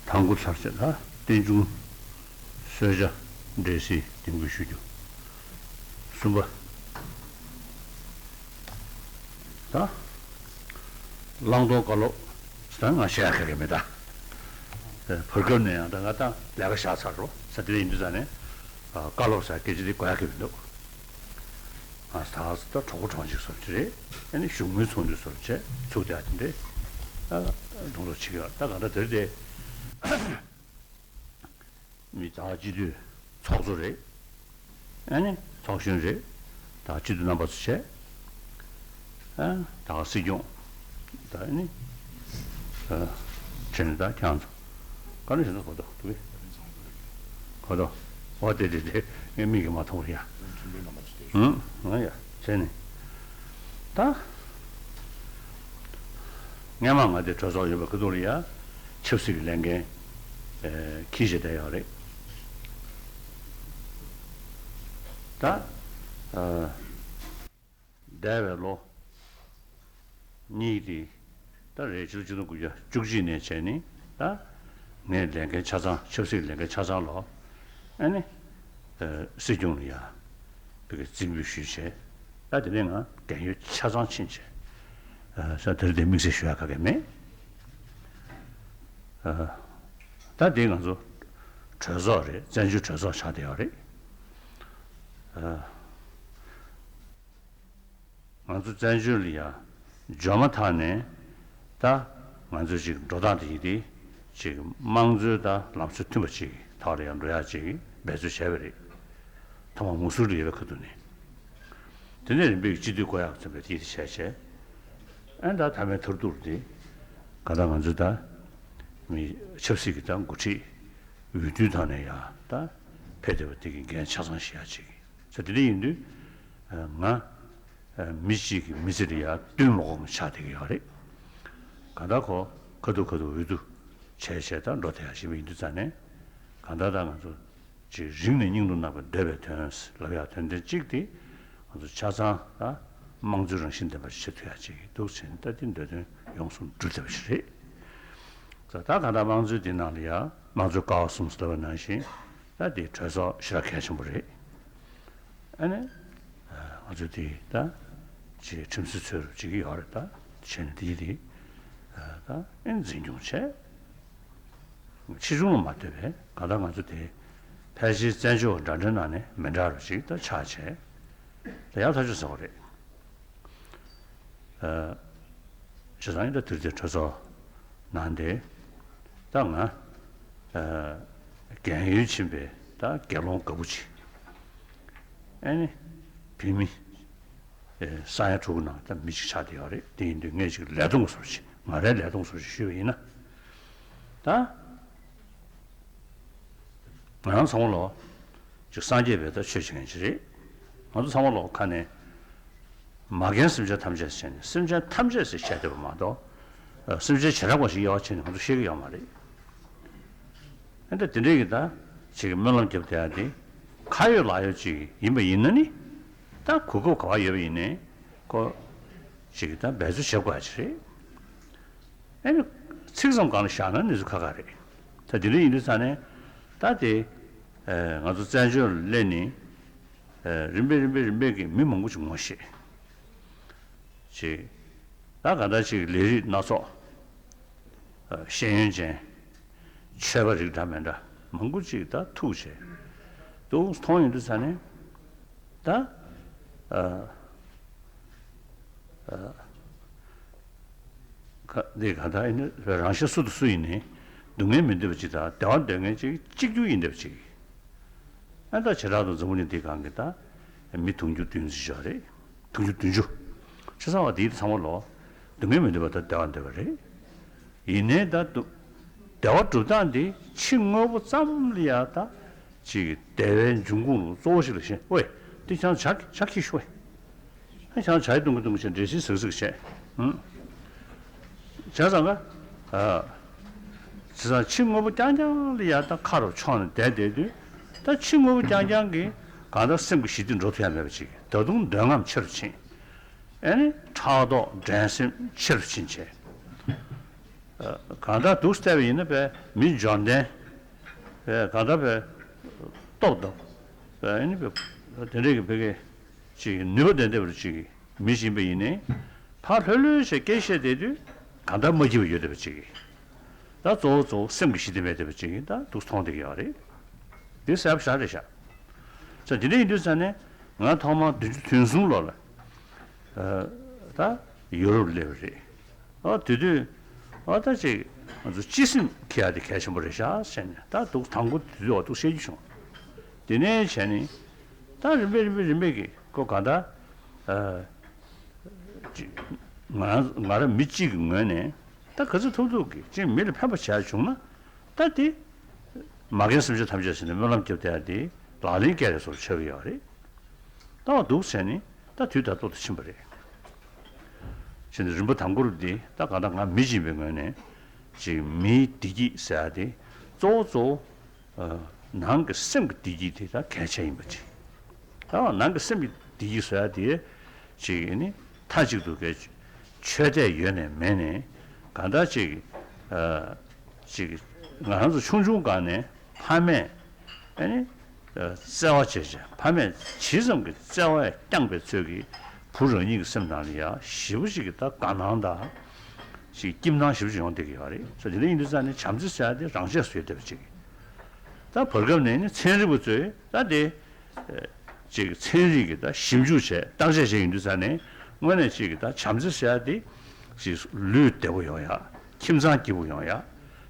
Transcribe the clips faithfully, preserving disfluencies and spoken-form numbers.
དང་པོ་ཚར་བྱས་ད་རྟེན་འབྱུང་གསོལ་ཇ་འབྲས་སིལ་འདེམས་བསྐོ་ཞུ་རྒྱུ། གསུམ་པ། ད་བླང་དོར་བཀའ་སློབ་ད་ང་བཤད་ཡག་ག་གེ་མེད་ད། བར་སྐབས་ནས་ཡང་ད་ང་ད་ལས་ཀ་བཞག་ཚར་རོ་ས་དེ་ཡིན་དུས་ཙང་ནས་བཀའ་སློབ་ཟེར་སྐད་ཆ་དེ་གོ་ཡག་གི་མི་འདུག་ང་ད་ད་གྲོགས་པོ་གྲོགས་མཆེད་བཟོ་འདྲ་རེད། ཨ་ནི་བཞུགས་མོལ་ཚོགས་འདུ་བཟོ་འདྲ་བྱས་ཚུགས་བསྡད་དེ་འདྲས་ཨ་གྲོང་ཚོ་བྱེད་ཀྱི་ཡོད། ད་གང་ལྟར་དེར་དེ་མི་ད་སྤྱི་འཐུས་ཚོགས་གཙོ་རེད། ཨ་ནི་ཚོགས་གཞོན་རེད། ད་སྤྱི་འཐུས་རྣམ་པ་ཚོ་བྱས། ཨ་ད་ག་སྲིད་སྐྱོང་། ད་ཨ་ནི་ཨ་བྱས་ནས་ད་ཁྱེད་རང་ཚོ་ག་རེ་བྱས་ན་གོ་ཐོག་འདུག་གས། གོ་ཐོག་འོ་དེ་དེ་དེ་ངས་མིག་གིས་མ་མཐོང་བ་ཡ། ཨུང་ང་ཡ་བྱས་ནས་ད། སྔན་མ་ང་དེ་གྲོས་ཚོགས་ཡོད་པའི་ཁ་ཐུག་ལ་ཡ་ཆབ་སྲིད་ཀྱི་ལས་འགན་ཨེ་འཁྱེར་བྱས་བསྡད་ཡོད་རེད། ད་ཨ་འདས་པའི་ལོ་གཉིས་དེ་ད་རེས་ཕྱི་ལོ་ཆིག་སྟོང་དགུ་བརྒྱ་བཅུ་གཅིག་ནས་བྱས་ནས་ད་ངས་ལས་འགན་ཆ་ཚང་ཆབ་སྲིད་ཀྱི་ལས་འགན་ཆ་ཚང་ལོ་ཨ་ནི་ཨ་སྲིད་སྐྱོང་ལ་ཡ་བི་ག་རྩིས་འབུལ་ཞུས་བྱས། ད་དེ་ནས་ང་རྒན་ཡོལ་ཆ་ཚང་ཕྱིན་བྱས། ཨ་ས་དེར་དེ་དམིགས་བསལ་ཞུ་ཡག་ག་གེ་མེད། ཨ་ད་དེ་ང་ཚོ་གྲོས་ཚོགས་རེད། བཙན་བྱོལ་གྲོས་ཚོགས་ཆགས་བསྡད་ཡོད་རེད། ཨ་ང་ཚོ་བཙན་བྱོལ་ལ་ཡ་འབྱོར་མ་ཐག་ནས་ད་ང་ཚོ་ཅིག་འགྲོ་སྟངས་དེ་ཡིན་ཏེ་ཅིག་དམངས་གཙོའི་ད་ལམ་སྲོལ་མཐུན་པ་ཅིག་ཐོག་ལ་ཡ་འགྲོ་ཡག་ཅིག་འབད་རྩོལ་བྱས་པ་རེད། ཐ་མ་མུ་སུར་ལ་ཡོད་པའི་ཁ་ཐུག་ནས། དེ་ནས་རིམ་པས་སྤྱི་འཐུས་བསྐོ་ཡག་མཚོན་པའི་དེ་བྱས་བྱས། ཨ་ནི་ད་མཐའ་མའི་མཐར་ཐུག་དེ་ག་ད་ང་ཚོ་ད་མི་ཆབ་སྲིད་ཀྱི་ད་འགོ་ཁྲིད་འོས་བསྡུའི་ཐོག་ནས་ཡ་ད་ཕེབས་བསྡད་པ་དེ་གི་འགན་ཆ་ཚང་བཞེས་ཡག་ཅིག་ས་དེ་འདྲ་ཡིན་དུས་ང་མི་གཅིག་གི་མི་ཚེ་ལ་ཡ་བསྟུན་མ་དགོས་པ་ཆགས་བསྡད་ཀྱི་ཡོད་རེད། ག་ད་གོ་ཁ་ཐུག་ཁ་ཐུག་འོས་བསྡུ་བྱས་བྱས་ད་འགྲོ་བསྡད་ཡག་ཞིག་ཡིན་དུས་ཙང་ནས་ག་ད་ད་ང་ཚོ། ཅིག་རིང་ནས་སྙིང་དུ་བརྣག་པའི་འདོད་པའི་དོན་ལབ་ཡག་དོན་ཚན་གཅིག་དེ་ང་ཚོ་ཆ་ཚང་ད་དམངས་གཙོའི་རང་བཞིན་ལྡན་པ་ཞིག་བྱེད་ཐུབ་ཡག་ཅིག་འདུག་ཟེར་ནས་ད་དེ་འདོད་དོན་ཡོངས་སུ་འགྲུབ་བསྡད་པ་ཞིག་རེད། ད་ད་གང་ལྟར་དམངས་གཙོའི་འདི་ནང་ལ་ཡང་དམངས་གཙོའི་ཀ་བ་གསུམ་ཟེར་བ་ནང་བཞིན་ད་དེ་གྲོས་ཚོགས་ཞེ་དྲག་གལ་ཆེན་པོ་རེད། ཨ་ནི་ང་ཚོ་དེ་ད་ཅིག་ཁྲིམས་སྲོལ་འཚོལ་རུབ་བྱེད་ཀྱི་ཡོད་རེད། ད་བྱས་ནས་དེ་དེ་ད་ཨེ་འཛིན་སྐྱོང་བྱས། ཕྱིས་འབྱུང་ལ་མ་ལྟོས་པའི་གང་ལྟར་ང་ཚོ་དེ་ཕལ་ཆེར་བཙན་བྱོལ་འདྲ་འདྲའི་ནང་ནས་མི་འདྲ་བ་ཅིག་ད་ཆགས་བྱས་ད་ཡག་ཐག་ཆོད་ཟེར་བ་རེད། ཨ་བྱས་ཙང་ད་དུས་དེ་གྲོས་ཚོགས་ནང་དེ་ད་ང་ཨ་རྒན་ཡོལ་ཕྱིན་པའི་ད་དགེ་སློང་དཀར་པོ་ཅིག་ཨ་ནི་བོད་མི་ཨེ་ས་ཡ་དྲུག་ནང་ད་མི་གཅིག་ཆགས་བསྡད་ཡོད་རེད། དེ་ཡིན་དུས་ངས་ཅིག་ལས་སྟོང་བཟོ་ཞིག་ང་རའི་ལས་སྟོང་བཟོ་ཞིག་ཞུས་པ་ཡིན་ན། ད་ང་རང་ཚང་མ་ལོ་ཅིག་སངས་རྒྱས་པའི་ད་ཆོས་བྱེད་མཁན་ཅིག་རེད། ང་ཚོ་ཚང་མ་ལོ་ཁ་ནས་མ་རྒན་སེམས་ཅན་ཐམས་ཅད་ཟེར་ནས་སེམས་ཅན་ཐམས་ཅད་ཟེར་བཤད་བསྡད་པ་མ་གཏོགས་སེམས་ཅན་བྱེ་བྲག་པ་ཞིག་ཡོད་བྱས་ནས་ང་ཚོ་ཤེས་ཀྱི་ཡོད་མ་རེད། ཨ་ནི་དེ་འདྲའི་གི་ད་ཅིག་སྨོན་ལམ་རྒྱབ་བསྡད་ཡ་དེ་ཁ་ཡོད་ལག་ཡོད་ཅིག་ཡིན་པ་ཡིན་ན་ནི་ད་གོ་སྐབས་ག་པར་ཡོད་པ་ཡིན་ནའི་ཁོ་ཅིག་ད་འབད་རྩོལ་བྱེད་དགོས་ཡ་ཅིག་རེད། ཨ་ནི་ཚིག་ཙམ་སྒང་ལ་བཞག་ན་གནས་ཚུལ་ཁག་ཁག་རེད། ད་དེ་འདྲ་ཡིན་དུས་ཙང་ནས་ད་དེ་ང་ཚོ་བཙན་བྱོལ་ལ་སླེབས་ནས་རིམ་པས་རིམ་པས་རིམ་པས་ཀྱི་མི་མང་པོ་ཅིག་ངོ་ཤེས། ཅིག་ད་ག་འདྲ་ཅིག་ལས་རིགས་སྣ་ཚོགས། ཤེས་ཡོན་ཅན། ཆོས་པ་རིགས་འདྲ་མི་འདྲ་མང་པོ་ཅིག་ད་ཐུག་བྱས། འདུག་མཐོང་ཡོང་དུས་ཙ་ནས་ད་ཨ་ཨ་ག་འདི་ག་ད་ཨེ་ནི་རང་གཞན་སུ་དང་སུ་ཡིན་ནའི་སྡུག་བསྔལ་མི་འདོད་པ་ཅིག་དང་བདེ་བ་འདོད་མཁན་ཅིག་གཅིག་གྱུར་ཡིན་འདོད་པ་ཅིག་ཨ་ད་བྱེ་བྲག་ཏུ་འཛམ་བུ་གླིང་འདིའི་སྒང་གི་ད་མི་དུང་ཕྱུར་བདུན་ཅུ་ཡོད་རེད། དུང་ཕྱུར་བདུན་ཅུ། བྱས་ཙང་བ་འདི་ཚང་མ་ལོ་སྡུག་བསྔལ་མི་འདོད་པ་དང་བདེ་བ་འདོད་པ་རེད། ཡིན་ནའི་ད་སྡུག་བདེ་བ་སྒྲུབ་སྟངས་འདི་ཕྱི་དངོས་པོ་ཙམ་ལ་ཡ་ད་ཅིག་བདེ་བའི་འབྱུང་ཁུངས་ལ་གཙོ་བོ་ཞིག་ལ་ཤེས། ཝེ། འདི་ཁྱང་ཇ་ཇ་ཁྱི་ཤོད། ཨ་ཁྱང་ཇ་བཏུང་གི་བཏུང་གི་བྱས་འབྲས་སིལ་ཟག་ཟག་བྱས། ཧུམ། བྱས་ཙང་ག་ཨ། བྱས་ཙང་ཕྱི་དངོས་པོ་རྐྱང་རྐྱང་ལ་ཡ་ད་ཁ་རུ་ཕྱོགས་ནས་བསྡད་བསྡད་དུས་ད་ཕྱི་དངོས་པོ་རྐྱང་རྐྱང་གིས་གང་ལྟར་སེམས་ཀྱི་ཞི་བདེ་འགྲོ་ཐུབ་ཡ་མེད་པ་ཅིག་ད་དུང་འདོད་རྔམ་ཆེ་རུ་ཕྱིན། ཨ་ནི་ཕྲག་དོག་འགྲན་སེམས་ཆེ་རུ་ཕྱིན་བྱས། གང་ལྟར་འདུག་བལྟས་པ་ཡིན་ན་པས་མི་འབྱོར་ལྡན། པས་གང་ལྟར་པས་སྟོབས་དང་། པས་ཨ་ནི་པས་དེ་འདྲའི་གི་ཕ་གི་ཅིག་ནུས་པ་ལྡན་བསྡད་པ་ཅིག་གི་མི་ཞིག་ཡིན་པ་ཡིན་ནའི། ཕར་ལྷོད་ལྷོད་བྱས་སྐད་བཤད་བསྡད་དུས་གང་ལྟར་མ་སྐྱིད་པ་ཡོད་བསྡད་པ་ཅིག་གི། ད་གཙོ་བོ་གཙོ་བོ་སེམས་ཀྱི་ཞི་བདེ་མེད་བསྡད་པ་ཅིག་གི་ད་འདུག་མཐོང་བསྡད་ཀྱི་ཡོད་རེད། དེ་གསལ་པོ་ཞེ་དྲག་རེད་ཤག་ཙང་དེ་འདྲ་ཡིན་དུས་ཙང་ནས་ང་ཐོག་མར་བདུན་ཅུ་དོན་གསུམ་ལོ་ལ་ཨ་ད་ཡུ་རོབ་སླེབས་པ་རེད། ཨ་དེ་དུས་ཨ་ད་ཅིག་ང་ཚོ་སྤྱི་སེམས་འཁྱེར་ཡ་དེ་གལ་ཆེན་པོ་རེད་ཤག་ཟེར་ནས། ད་འདུག་དང་པོ་དེ་དུས་འོ་འདུག་བཤད་རྒྱུ་བྱུང་། དེ་ནས་བྱས་ནས་ད་རིམ་པས་རིམ་པས་རིམ་པས་ཀྱི་ཁོ་གང་ལྟར་ཨ་ཅིག་ང་ང་རང་མི་གཅིག་གི་ངོས་ནས་ད་ག་ཚོད་ཐུབ་ཐུབ་ཀྱིས་ཅིག་མི་ལ་ཕན་པ་བྱས་བྱུང་ན་ད་དེ་མ་རྒན་སེམས་ཅན་ཐམས་ཅད་ཟེར་ནས་སྨོན་ལམ་བརྒྱབ་བསྡད་ཡ་དེ་ལག་ལེན་བཀལ་རེ་སོར་ཆགས་ཀྱི་ཡོད་རེད། ད་འོ་འདུག་བྱས་ནས་ད་དུས་ད་ལྟ་དུ་ཕྱིན་པ་རེད། བྱས་ནས་རིམ་པ་དང་པོ་རུ་འདི་ད་གང་ལྟར་ང་མི་གཅིག་ཡིན་པའི་ངོས་ནས་ཅིག་མིའི་བདེ་སྐྱིད་ཟེར་ཡ་དེ་གཙོ་བོ་གཙོ་བོ་ཨ་ནང་གི་སེམས་ཀྱི་བདེ་སྐྱིད་དེ་ད་གལ་ཆེ་ཡིན་པ་ཅིག་ད་ནང་གི་སེམས་ཀྱི་བདེ་སྐྱིད་བཟོ་ཡ་དེ་ཅིག་ནི་མཐའ་གཅིག་ཏུ་གའི་ཆོས་དད་ཡོད་ནས་མེད་ནས་གང་ལྟར་ཅིག་ཨ་ཅིག་ང་རང་ཚོ་ཆུང་ཆུང་སྒང་ནས་ཕ་མས་ཨ་ནི་བརྩེ་བ་བྱས་བྱས་ཕ་མས་ཇི་ཙམ་གྱི་བརྩེ་བས་བསྐྱངས་པའི་ཚོད་ཀྱིས་བུ་རང་ཉིད་ཀྱི་སེམས་ནང་ལ་ཡང་ཞེ་པོ་ཅིག་གི་ད་དགའ་སྣང་དང་ཅིག་སྐྱིད་སྣང་ཞེ་པོ་ཅིག་ཡོང་བསྡད་ཀྱི་ཡོད་རེད། ས་དེ་འདྲ་ཡིན་དུས་ཙང་ནས་བྱམས་བརྩེ་ཟེར་ཡ་དེ་རང་ཆས་སུ་ཡོད་བསྡད་པ་ཅིག་ད་བར་སྐབས་ནས་ནི་ཚན་རིག་པ་ཚོས་ད་དེ། ཅིག་ཚན་རིག་གི་ད་ཞིབ་འཇུག་བྱས་བརྟག་དཔྱད་བྱས་ཡོང་དུས་ཙང་ནས་དངོས་གནས་ཅིག་གི་ད་བྱམས་བརྩེ་ཟེར་ཡ་དེ་ཅིག་ལུས་བདེ་པོ་ཡོང་ཡ། ཁྱིམ་ཚང་སྐྱིད་པོ་ཡོང་ཡ།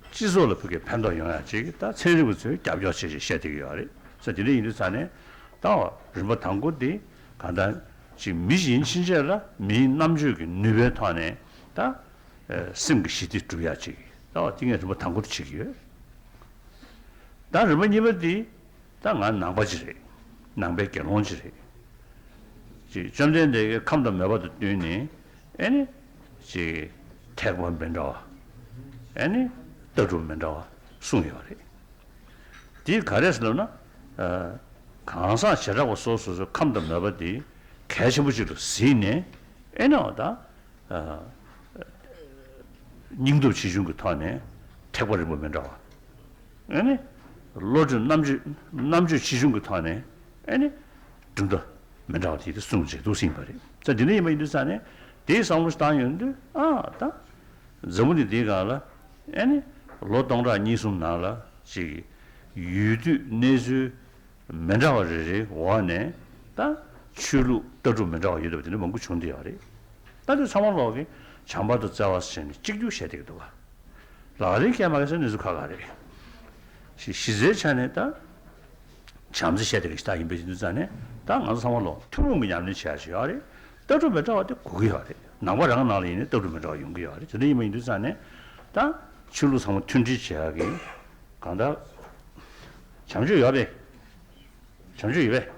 སྤྱི་ཚོགས་ལ་ཕུགས་ཀྱི་ཕན་ཐོགས་ཡོང་ཡ་ཅིག་ད་ཚན་རིག་པ་ཚོས་རྒྱབ་སྐྱོར་བྱས་བྱས་བཤད་བསྡད་ཀྱི་ཡོད་རེད། ས་དེ་འདྲ་ཡིན་དུས་ཙང་ནས་ད་རིམ་པ་དང་པོ་དེ་གང་ལྟར་ཅིག་མི་ཞིག་ཡིན་ཕྱིན་ཆད་ལ་མིའི་རྣམ་དཔྱོད་ཀྱི་ནུས་པའི་ཐོག་ནས་ད་སེམས་ཀྱི་ཞི་བདེ་སྒྲུབ་ཡ་ཅིག་ད་དེ་ངས་རིམ་པ་དང་པོ་དེ་བྱེད་ཀྱི་ཡོད། ད་རིམ་པ་གཉིས་པ་དེ། ད་ང་ནང་པ་ཅིག་རེད། ནང་པའི་དགེ་སློང་ཅིག་རེད། ཅིག་བཅོམ་ལྡན་འདས་ཀྱིས་ཁམས་དང་མོས་པ་དང་བསྟུན་ནས་ཨེ་ནི་ཅིག་ཐེག་པ་མི་འདྲ་བ། ཨེ་ནི་ལྟ་གྲུབ་མི་འདྲ་བ་གསུངས་ཡོད་རེད། དེ་ག་རེ་ཟེར་ལབ་ན། ཨ་གང་ཟག་བྱེ་བྲག་པ་སོ་སོ་སོའི་ཁམས་དང་མོས་པ་དེ་གལ་ཆེན་པོ་ཅིག་ལ་གཟིགས་ནས་ཨེ་ནི་འོ་ད། ཨ་སྙིང་སྟོབས་ཆེ་ཆུང་གི་ཐོག་ནས་ཐེག་པ་རིམ་པ་མི་འདྲ་བ། ཨེ་ནི། བློ་གྲོས་རྣམ་དཔྱོད་རྣམ་དཔྱོད་ཆེ་ཆུང་གི་ཐོག་ནས་ཨེ་ནི། གྲུབ་མཐའ་མི་འདྲ་བ་དེ་དེ་གསུངས་བྱས་འདུག་ཟིན་པ་རེད། ས་དེ་འདྲ་ཡིན་པ་ཡིན་དུས་ཙང་ནས་དེའི་བསམ་བློ་བཏང་ཡོང་དུས་ཨ་ད། འཛམ་བུ་གླིང་འདིའི་སྒང་ལ་ཨེ་ནི། ལོ་སྟོང་ཕྲག་གཉིས་གསུམ་ནང་ལ་ཅིག་ཡུལ་དུས་གནས་ཚུལ། མི་འདྲ་བ་རེ་རེའི་འོག་ནས་ད་ཆོས་ལུགས་ལྟ་གྲུབ་མི་འདྲ་བ་ཡོད་པ་དེ་འདྲ་མང་པོ་བྱུང་བསྡད་ཡོད་རེད། ད་དེ་ཚང་མ་ལོག་གི་བྱམས་པ་དང་བརྩེ་བ་ཟེར་ནས་གཅིག་གྱུར་བཤད་བསྡད་ཀྱི་འདུག་ག་ལག་ལེན་འཁེལ་མ་འཁེལ་ཟེར་ན་གནས་ཚུལ་ཁག་ཁག་རེད། ཞི་གཞི་རྩའི་ཆ་ནས་ད་བྱམས་བརྩེ་བཤད་བསྡད་ཀྱི་ཞིག་ད་ཡིན་པའི་དུས་ཙང་ནས་ད་ང་ཚོ་ཚང་མ་ལོག་ཐུན་མོང་གི་ཉམས་ལེན་བྱེད་ཡ་ཞིག་ཡོད་རེད། ལྟ་གྲུབ་མི་འདྲ་བ་དེ་དགོས་ཀྱི་ཡོད་རེད། ནང་པ་རང་ནང་ལ་ཡིན་ནའི་ལྟ་གྲུབ་མི་འདྲ་བ་ཡོང་གི་ཡོད་རེད། དེ་འདྲ་ཡིན་པ་ཡིན་དུས་ཙང་ནས་ད་ཆོས་ལུགས་ཚང་མ་མཐུན་སྒྲིལ་བྱེད་ཡ་གི་གང་ལྟར། བྱམས་ཆོས་ཡོད་པས། བྱམས་ཆོས་ཡོད་པས།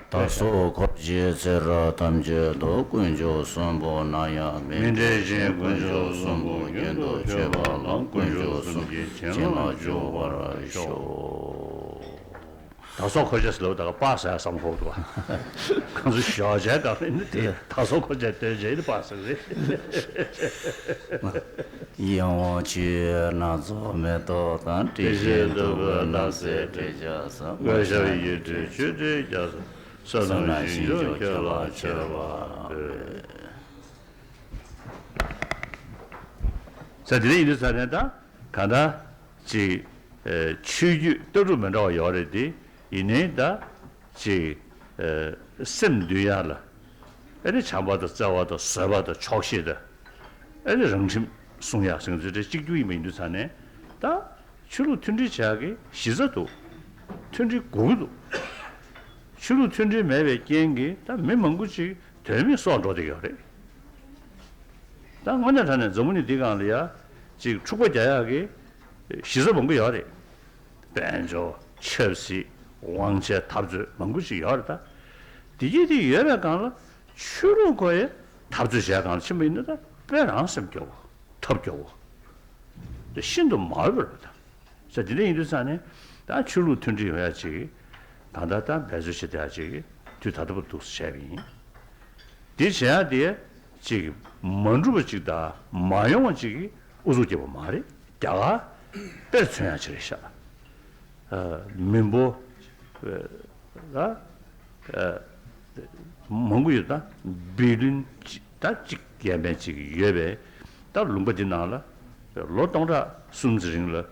བདག་སོགས་འཁོར་བཅས་ཚེ་རབས་ཐམས་ཅད་དུ། དཀོན་མཆོག་གསུམ་པོ་ནམ་ཡང་མི་འབྲལ་ཞིང་། དཀོན་མཆོག་གསུམ་པོ་རྒྱུན་དུ་སྤྱོད་པ་ལ། དཀོན་མཆོག་གསུམ་གྱི་བྱིན་རླབས་འཇུག་པར་ཤོག་བདག་སོགས་འཁོར་བཅས་ལབ་ད་ག་པ་ཟེར་བསམ་ཁོག་འདུག་ག་ང་ཚོ་ཞོགས་ཇའི་སྒང་ལ་ནི་དེ་བདག་སོགས་འཁོར་བཅས་སྟོན་བྱས་ནི་པ་ཟེར་རེད། གཡེང་བ་ཆུ་ཡི་སྣ་ཚོགས་མེ་ཏོག་དང་། དྲི་ཞིམ་བདུག་སྤོས་ནགས་ཚལ་དྲི་ཆབ་བསིལ། དངོས་ཞབས་ཡིད་སྤྲུལ་མཆོད་སྤྲིན་རྒྱ་མཚོ། བསོད་ནམས་ཞིང་སྐྱོང་ཁྱོད་ལ་མཆོད་པར་འབུལ། ས་དེ་འདྲ་ཡིན་དུས་ས་ནས་ད་གང་ལྟར་ཅིག་ཆོས་བརྒྱུད་ལྟ་གྲུབ་མི་འདྲ་བ་ཡོད་རེད་དེ། ཡིན་ནའི་ད་ཅིག་སེམས་འདུལ་ཡ་ལ་ཨེ་ནི་བྱམས་པ་དང་བརྩེ་བ་དང་བཟོད་པ་དང་ཆོག་ཤེས་དང་། ཨེ་ནི་རང་ཁྲིམས་སྲུང་ཡག་ཟེར་མཁན་ཚོ་གཅིག་གྱུར་ཡིན་པ་ཡིན་དུས་ཙང་ནས་ད་ཆོས་ལུགས་མཐུན་སྒྲིལ་བྱ་གི་གཞི་རྩ་འདུག་མཐུན་སྒྲིལ་དགོས་ཀྱི་འདུག་ཆོས་ལུགས་མཐུན་སྒྲིལ་མེད་པའི་རྐྱེན་གྱིས་ད་མི་མང་པོ་ཅིག་དོན་མེད་སྲོག་འགྲོ་བསྡད་ཡོད་རེད། ད་དངོས་གནས་དྲང་གནས་འཛམ་བུ་གླིང་འདི་སྒང་ལ་ཡ་ཅིག་འཁྲུག་པ་རྒྱག་ཡག་གི་གཞི་རྩ་མང་པོ་ཡོད་རེད། དཔལ་འབྱོར། ཆབ་སྲིད། དབང་ཆའི་འཐབ་རྩོད་མང་པོ་ཞིག་ཡོད་རེད་ད། དེ་གྱིས་དེ་ཡོད་པའི་སྒང་ལ་ཆོས་ལུགས་ཁོ་ཡི་འཐབ་རྩོད་བྱས་སྒང་ལ་ཕྱིན་པ་ཡིན་ན་ད་དཔེ་རང་སེམས་སྐྱོ་བོ། ཐབས་སྐྱོ་བོ། དེ་ཤིན་ཏུ་མ་འོས་པ་རེད་ད། ས་དེ་འདྲ་ཡིན་དུས་ཙང་ནས་ད་ཆོས་ལུགས་མཐུན་སྒྲིལ་ཡོང་ཡ་ཅིག་གང་ལྟར་ད་འབད་རྩོལ་བྱེད་བསྡད་ཡ་ཅིག་དུས་ད་ལྟ་བར་འདུག་སེ་བྱས་པ་ཡིན། དེ་བྱེད་ཡ་དེ་ཅིག་མ་འགྲུབ་པ་ཅིག་དང་མ་ཡོང་བ་ཅིག་གི་ ཨུ་ཚུགས་རྒྱབ་པ་མ་རེད། རྒྱ་གར་དཔེར་མཚོན་ཡག་ཅིག་རེད་ཤག་ཨ། མི་འབོར་ཨ། ཨ། མང་པོ་ཡོད། ད་བི་ལིན་ཅིག་ད་གཅིག་ཡན་ཕན་ཅིག་ཡོད་པའི། ད་ལུང་པ་འདི་ནང་ལ་ལོ་སྟོང་ཕྲག་གསུམ་ཙམ་རིང་ལ་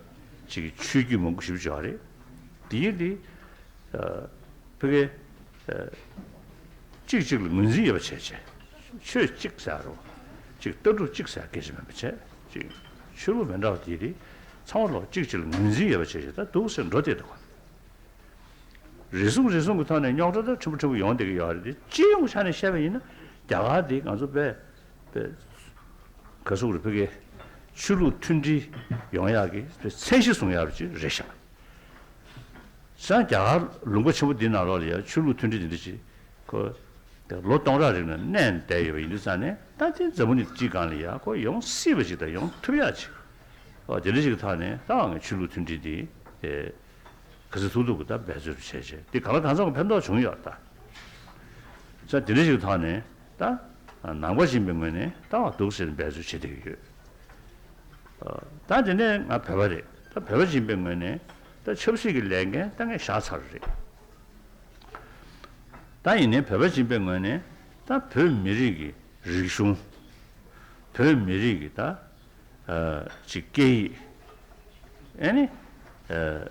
ཅིག་ཆོས་བརྒྱུད་མང་པོ་ཞེ་པོ་ཅིག་ཡོད་རེད། དེ་ཡིན་དེ། ཨ། ཕ་གི། ཨ། གཅིག་གཅིག་ལ་ངོས་འཛིན་ཡོད་པ་བྱས་བྱས། ཆོས་གཅིག་ཟེར་རོ། གཅིག་ལྟ་གྲུབ་གཅིག་ཟེར་སྐད་ཆ་མེད་པ་བྱས། གཅིག་ཆོས་ལུགས་མི་འདྲ་བ་དེ་དེ་ཚང་མ་ལོག་གཅིག་གཅིག་ལ་ངོས་འཛིན་ཡོད་པ་བྱས་བྱས་ད་འདུག་སེ་འགྲོ་བསྡད་འདུག་རེ་ཟུང་རེ་ཟུང་གི་ཐོག་ནས་རྙོག་དྲ་ད་ཕྲན་བུ་ཕྲན་བུ་ཡོང་བསྡད་ཀྱི་ཡོད་རེད་དེ། སྤྱི་ཡོངས་ཆ་ནས་བཤད་པ་ཡིན་ན། རྒྱ་གར་དེ་ང་ཚོ་དཔེ་དཔེ་ག་ཟེར་དགོས་རེད། ཕ་གི་ཆོས་ལུགས་མཐུན་སྒྲིལ་ཡོང་ཡག་གི་དཔེ་མཚན་གཞི་བཟུང་ཡག་ཅིག་རེད་ཤག་སང་རྒྱ་གར་ལུང་པ་ཆེན་པོ་འདི་ནང་ལོགས་ལ་ཡང་ཆོས་ལུགས་མཐུན་སྒྲིལ་འདི་འདྲ་ཅིག་ཁོ་ལོ་སྟོང་ཕྲག་རིང་ལ་གནས་བསྡད་ཡོད་པ་ཡིན་དུས་ཙང་ནས། ད་དེ་འཛམ་བུ་གླིང་སྤྱིའི་སྒང་ལ་ཡང་ཁོ་ཡོང་སྲིད་པ་ཅིག་དང་ཡོང་ཐུབ་ཡག་ཅིག་ཨོ། དེ་འདྲ་ཞིག་གི་ཐོག་ནས་ད་ང་ཆོས་ལུགས་མཐུན་སྒྲིལ་འདི་ཨེ་ག་ཚོད་ཐུབ་ཐུབ་ཀྱི་ད་འབད་རྩོལ་བྱས་བྱས། དེ་གང་ལ་གང་འཚམ་གྱི་ཕན་ཐོགས་བྱུང་ཡོད་ད། ས་དེ་འདྲ་ཞིག་གི་ཐོག་ནས་ད་ནང་པ་ཡིན་པའི་ངོས་ནས་ད་འདུག་སེ་འབད་རྩོལ་བྱེད་བསྡད་ཀྱི་ཡོད། ཨ། ད་དེ་ནས་ང་བོད་པ་རེད། ད་བོད་པ་ཡིན་པའི་ངོས་ནས་ད་ཆབ་སྲིད་ཀྱི་ལས་འགན་ད་ངས་བཞག་ཚར་རེད། ད་ཡིན་ནའི་བོད་པ་ཡིན་པའི་ངོས་ནས་ད་བོད་མི་རིགས་ཀྱི་རིག་གཞུང་། བོད་མི་རིགས་ཀྱི་ད་ཨ་ཅིག་སྐད་ཡིག་ཨེ་ནི་ཨ་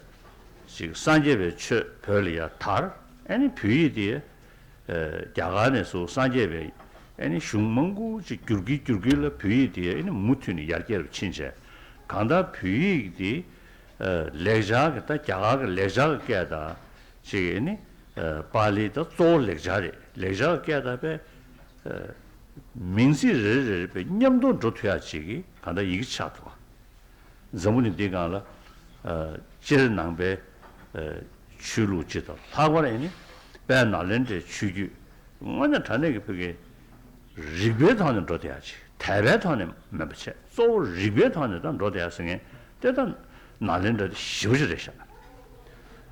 ཅིག་སངས་རྒྱས་པའི་ཆོས་བོད་ལ་ཡར་དར། ཨེ་ནི་བོད་ཡིག་དེ་ཨ་རྒྱ་གར་ནས་བཟུང་སངས་རྒྱས་པའི་ཨེ་ནི་གཞུང་མང་པོ་ཅིག་བསྒྱུར་གྱིན་བསྒྱུར་གྱིན་ལ་བོད་ཡིག་དེ་ཨེ་ནི་མུ་མཐུད་ནས་ཡར་རྒྱས་རུ་ཕྱིན་བྱས། གང་ལྟར་བོད་ཡིག་དེ་ཨ་ལེགས་སྦྱར་གྱི་ད་རྒྱ་གར་གྱི་ལེགས་སྦྱར་གྱི་སྐད་དང་། ཅིག་ཨེ་ནི་ཨ་པཱ་ལི་ད་གཙོ་བོ་ལེགས་སྦྱར་རེད། ལེགས་སྦྱར་གྱི་སྐད་དང་དཔེ་ཨ་མིང་ཚིག་རེ་རེ་རེ་དཔེ་མཉམ་དུ་འགྲོ་ཐུབ་ཡག་ཅིག་གི་གང་ལྟར་ཡི་གེ་ཆགས་འདུག་བ། འཛམ་བུ་གླིང་འདིའི་སྒང་ལ་ཨ་སྤྱིར་ནང་པའི་ཨ་ཆོས་ལུགས་སྤྱི་དང་། ལྷག་པར་ཨེ་ནི་དཔལ་ནཱ་ལེནྡྲའི་ཆོས་བརྒྱུད་དངོས་གནས་དྲང་གནས་ཀྱི་ཕ་གི་རིག་པའི་ཐོག་ནས་འགྲོ་བསྡད་ཡག་ཅིག་དད་པའི་ཐོག་ནས་མིན་པ་བྱས། གཙོ་བོ་རིག་པའི་ཐོག་ནས་ད་འགྲོ་བསྡད་ཡག་ཟེར་མཁན་དེ་ད་ནཱ་ལེནྡྲ་དེ་ཞེ་པོ་ཅིག་རེད་ཤག་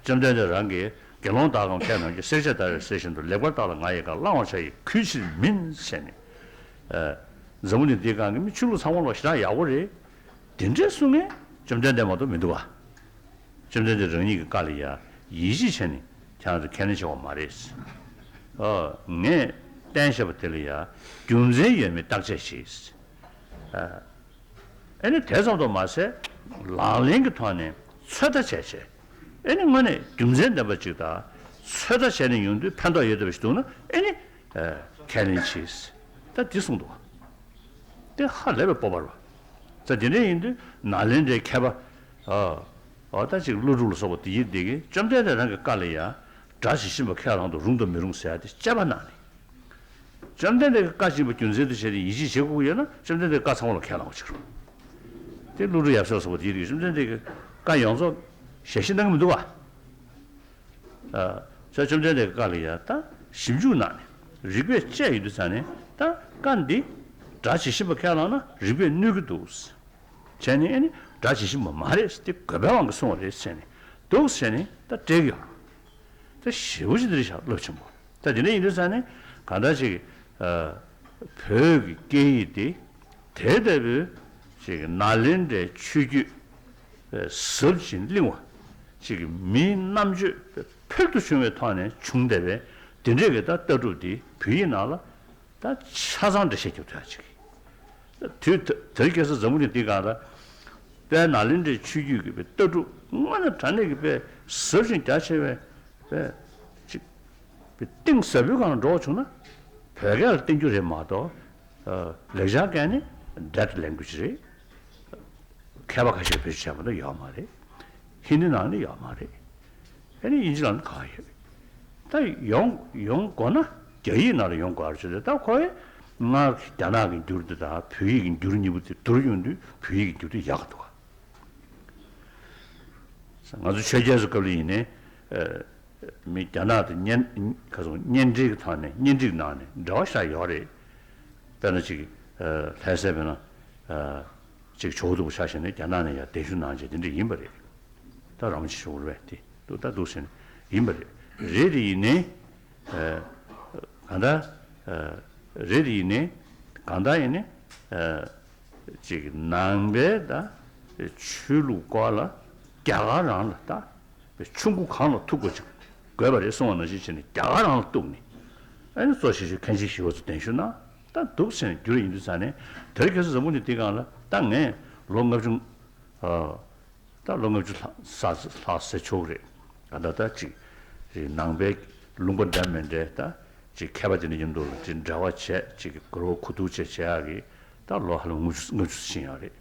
བཅོམ་ལྡན་འདས་རང་གིས་དགེ་སློང་དག་གམ་མཁས་རྣམས་ཀྱིས། བསྲེག་བཅད་བརྡར་བའི་གསེར་བཞིན་དུ། ལེགས་པར་བརྟགས་ལ་ང་ཡི་བཀའ། བླང་བར་བྱ་ཡི་གུས་ཕྱིར་མིན། ཟེར་ནས། ཨ་འཛམ་བུ་གླིང་འདིའི་སྒང་གི་མི་ཆོས་ལུགས་ཚང་མ་ལོག་ཞེ་དྲག་ཡག་པོ་རེད། དེ་འདྲའི་གསུང་མཁན་བཅོམ་ལྡན་འདས་མ་གཏོགས་མི་འདུག་བ། བཅོམ་ལྡན་འདས་རང་ཉིད་ཀྱི་བཀའ་ལ་ཡ་ཡིད་ཆེས་བྱས་ནས་ཁྱེད་རང་ཚོ་ཁས་ལེན་བྱེད་དགོས་མ་རེད། ཨ་ངས་བསྟན་བཞག་པ་དེ་ལ་ཡ་རྒྱུ་མཚན་ཡོད་མེད་བརྟག་དཔྱད་བྱས། ཨ་ཨེ་ནི་དེ་ཙམ་དུ་མ་ཟད་ལག་ལེན་གྱི་ཐོག་ནས་ཚོད་ལྟ་བྱས་བྱས། ཨེ་ནི་དངོས་གནས་རྒྱུ་མཚན་ལྡན་པ་ཅིག་དང་ཚོད་ལྟ་བྱས་ནས་ཡོང་དུས་ཕན་ཐོགས་ཡོད་བསྡད་པ་ཞིག་འདུག་ན་ཨེ་ནི་ཨ་ཁས་ལེན་བྱས། ད་འདི་གསུངས་འདུག་བ། དེ་ཧ་ལས་པའི་སྤོབས་པ་རེད་བ། ད་དེ་འདྲ་ཡིན་དུས་ནཱ་ལེནྡྲའི་མཁས་པ་ཨ་ཨ་ད་ཅིག་ཀླུ་སྒྲུབ་ལ་སོགས་པ་དེ་ཡིན་དེ་གིས་བཅོམ་ལྡན་འདས་རང་གི་བཀའ་ལ་ཡ་སྒྲ་ཇི་བཞིན་པ་ཁས་བླངས་དང་རུང་དང་མི་རུང་ཟེར་ཡ་དེ་དཔྱད་པ་གནང་ནས། བཅོམ་ལྡན་འདས་ཀྱི་བཀའ་བྱིན་པ་རྒྱུ་མཚན་དུ་བྱས་ཏེ་ཡིད་ཆེས་བྱེད་དགོས་ཀྱི་ཡོད་ན་བཅོམ་ལྡན་འདས་ཀྱི་བཀའ་ཚང་མ་ལ་ཁས་བླངས་པ་བྱེད་རོགས། དེ་ཀླུ་སྒྲུབ་ཡབ་སྲས་ལ་སོགས་པ་དེ་ཡིན་དུས་བཅོམ་ལྡན་འདས་ཀྱི་བཀའ་ཡོངས་རྫོགས་ཞལ་བཞེས་གནང་གི་མི་འདུག་བ། ཨ་ས་བཅོམ་ལྡན་འདས་ཀྱི་བཀའ་ལ་ཡ་ད་ཞིབ་འཇུག་གནང་ནས་རིགས་པས་དཔྱད་ཡོང་དུས་ཙང་ནས་ད་བཀའ་འདི་སྒྲ་ཇི་བཞིན་པ་ཁས་བླངས་ན་རིགས་པས་གནོད་ཀྱི་འདུག་བྱས་ནས། ཨེ་ནི་སྒྲ་ཇི་བཞིན་པ་མ་རེད། དེ་དགོས་པའི་དབང་གིས་གསུངས་པ་རེད་ཟེར་ནས་འདུག་ཟེར་ནས་ད་སྤྲད་ཀྱི་ཡོད། ད་ཞེ་པོ་ཅིག་འདི་རེད་ཤག་རླབས་ཆེན་པོ། ད་དེ་འདྲ་ཡིན་དུས་ཙང་ནས་གང་ལྟར་ཅིག་ཨ་བོད་ཀྱི་སྐད་ཡིག་འདི་དེ་ལྟ་བུའི་ཅིག་ནཱ་ལེནྡྲའི་ཆོས་བརྒྱུད་ཟབ་ཅིང་བརླིང་བ་ཅིག་གི་མིའི་རྣམ་དཔྱོད་ཕུལ་དུ་བྱུང་བའི་ཐོག་ནས་བྱུང་བསྡད་པའི་དེ་འདྲའི་གི་ད་ལྟ་གྲུབ་འདི་བོད་ཡིག་ནང་ལ་ད་ཆ་ཚང་འགྲེལ་བཤད་རྒྱབ་ཐུབ་ཡག་ཅིག་དུས་དེ་རིང་ཁ་སང་འཛམ་བུ་གླིང་འདིའི་སྒང་ལ་དཔལ་ནཱ་ལེནྡྲའི་ཆོས་བརྒྱུད་ཀྱི་དཔེ་ལྟ་གྲུབ་དངོས་གནས་དྲང་གནས་ཀྱི་དཔེ་ཟབ་ཅིང་རྒྱ་ཆེ་བའི་དཔེ་ཅིག་དཔེ་གཏིང་ཟབ་པོའི་སྒང་ལ་འགྲོ་བ་བྱུང་ན། བོད་སྐད་ལ་བསྟན་རྒྱུ་རེད་མ་གཏོགས། ཨ་ལེགས་སྦྱར་སྐད་ནི་dead language་རེད། མཁས་པ་ཁ་ཤས་བེད་སྤྱོད་བྱས་པ་འདྲ་ཡོད་མ་རེད། ཧིན་དི་ནང་ནས་ཡོད་མ་རེད། ཨ་ནི་དབྱིན་ཇི་ནང་ནས་གང་ཡོད། ད་ཡོང་ཡོང་དགོས་ན་རྒྱ་ཡིག་ནང་ལ་ཡོང་དགོས་རེད་ཟེར་ཏེ། ད་ཁོ་བས་སྔར་རྒྱ་ནག་གི་འགྱུར་འདི་དང་བོད་ཡིག་གི་འགྱུར་གཉིས་པོ་དེ་བསྡུར་ཡོང་དུས་བོད་ཡིག་གི་འགྱུར་དེ་ཡག་ག་འདུག་ག་ང་ཚོ་ཆོས་རྒྱལ་ཚོའི་སྐབས་ལ་ཡིན་ནའི་ཨ་མི་རྒྱ་ནག་དང་གཉེན་ཁ་སང་གཉེན་སྒྲིག་གི་ཐོག་ནས་གཉེན་སྒྲིག་གནང་ནས་འབྲེལ་བ་ཞེ་དྲག་ཡོད་རེད། དཔེར་ན་ཅིག་ཨ་ལྷ་སའི་དཔེར་ན་ཨ་ཅིག་ཇོ་བོ་སྟོན་པ་ཆ་བཞག་ན་རྒྱ་ནག་ནས་ཡར་གདན་ཞུ་གནང་བྱས་དེ་འདྲ་ཡིན་པ་རེད། ད་རིན་པོ་ཆེ་ཇོ་བོ་རེད་པས། དེ་འདུག་ད་འདུག་ཟེར་ནས་ཡིན་པ་རེད། རེད་དེ་ཡིན་ནའི་ཨ་གང་ལྟར་ཨ་རེད་དེ་ཡིན་ནའི་གང་ལྟར་ཡིན་ནའི་ཨ་ ཅིག་ནང་པའི་ད་ཆོས་ལུགས་སྐོར་ལ་རྒྱ་གར་རང་ལ་ད་ཆུ་མགོ་གངས་ལ་ཐུག་དགོས་ཅིག་དགོས་པ་རེད་གསུང་བ་ནང་བཞིན་བྱས་ནས་རྒྱ་གར་རང་ལ་གཏུགས་ནས། ཨ་ནི་གཙོ་ཆེ་ཤོས་མཁན་ཆེན་ཞི་བ་འཚོ་གདན་ཞུ་གནང་། ད་འདུག་ཟེར་ནས་བསྒྱུར་ཡིན་དུས་ཙང་ནས་དེར་ཁ་སང་འཛམ་བུ་གླིང་འདིའི་སྒང་ལ་ད་ངས་ལོ་ལྔ་བཅུ། ད་ལོ་ལྔ་བཅུ་ལྷག་ས་ལྷག་ཟེར་ཆོག་གི་རེད། ད་ད་ཅིག་ནང་པའི་ལུང་པ་འདྲ་མི་འདྲའི་ད་ཅིག་མཁས་པ་དེ་འདྲ་མཉམ་དུ་ལ་ཅིག་འབྲེལ་བ་བྱས། ཅིག་གུ་རུ་གུ་ཐུག་བྱས་བྱེད་ཡག་གི་ད་ལོ་ཧ་ལམ་ལྔ་བཅུ་ལྔ་བཅུ་ཕྱིན་ཡོད་རེད།